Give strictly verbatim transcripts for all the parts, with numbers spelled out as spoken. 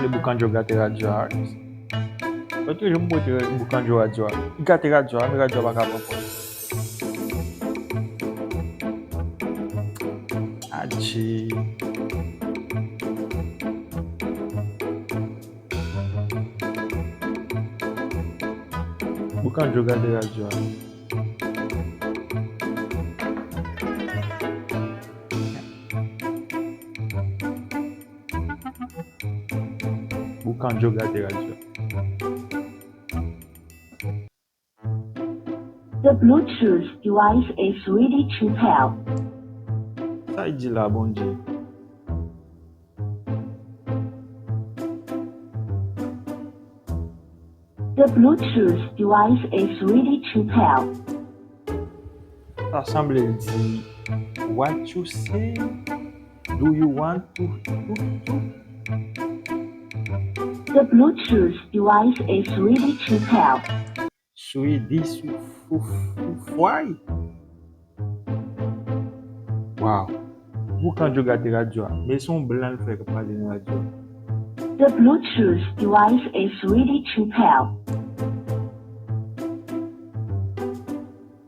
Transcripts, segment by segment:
E Boukandjo gate radyo a wi. Mwen toujou m pote Boukandjo radyo a. Li gate radyo a, men radyo a pa ka pran pòz. Adje. Boukandjo gate radyo a. Boukandjo gate radyo a. The Bluetooth device is ready to pair. Sa y di la, Bondye? The Bluetooth device is ready to pair. Sa sanble l di, what you say? Do you want to, to, to? The Bluetooth device is ready to pair. Swidi sou fou fou fway. Wow. Boukandjo gate radyo a. Men se yon blan l fè k ap pale nan radyo a. The Bluetooth device is ready to pair.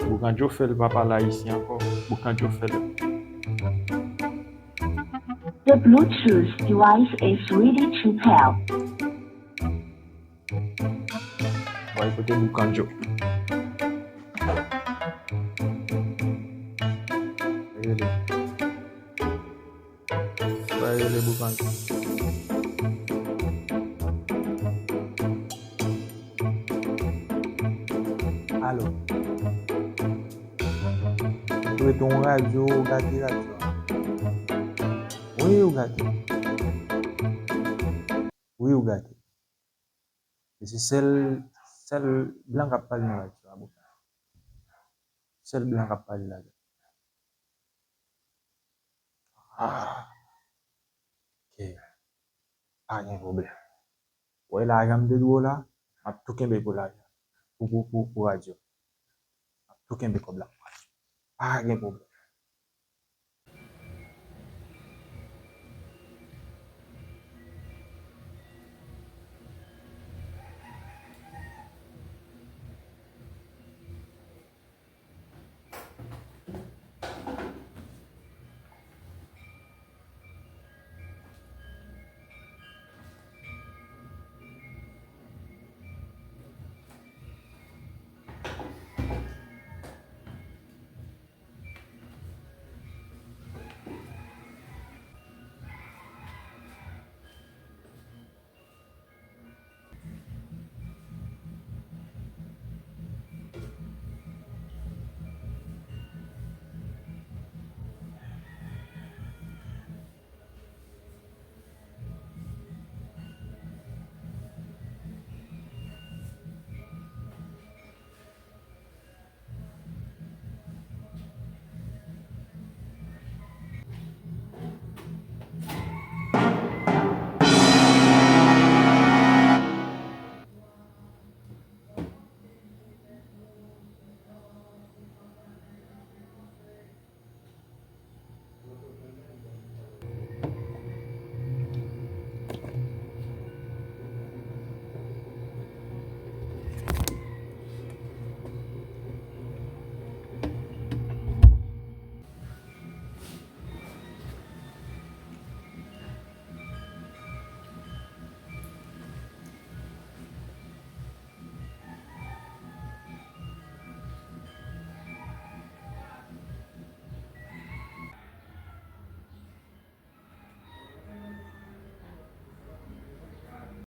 Boukandjo fè l pa pale ayisyen ankò. Boukandjo fè l. The Bluetooth device is ready to pair. Wè kote Boukandjo. Rele. Wè rele Boukandjo. Alo. Ou rete yon radyo, ou gate radyo a. Wi, ou gate. Wi, ou gate. E se sèl, sèl blan k ap pale nan radyo a, bon. Sèl blan k ap pale la. Ah. Ok. Pa gen pwoblèm. Ou wè lajan m te dwe w la, m ap tou kenbe pou lajan. Pou, pou, pou, pou radyo. M ap tou kenbe kòb la pou radyo. Pa gen pwoblèm.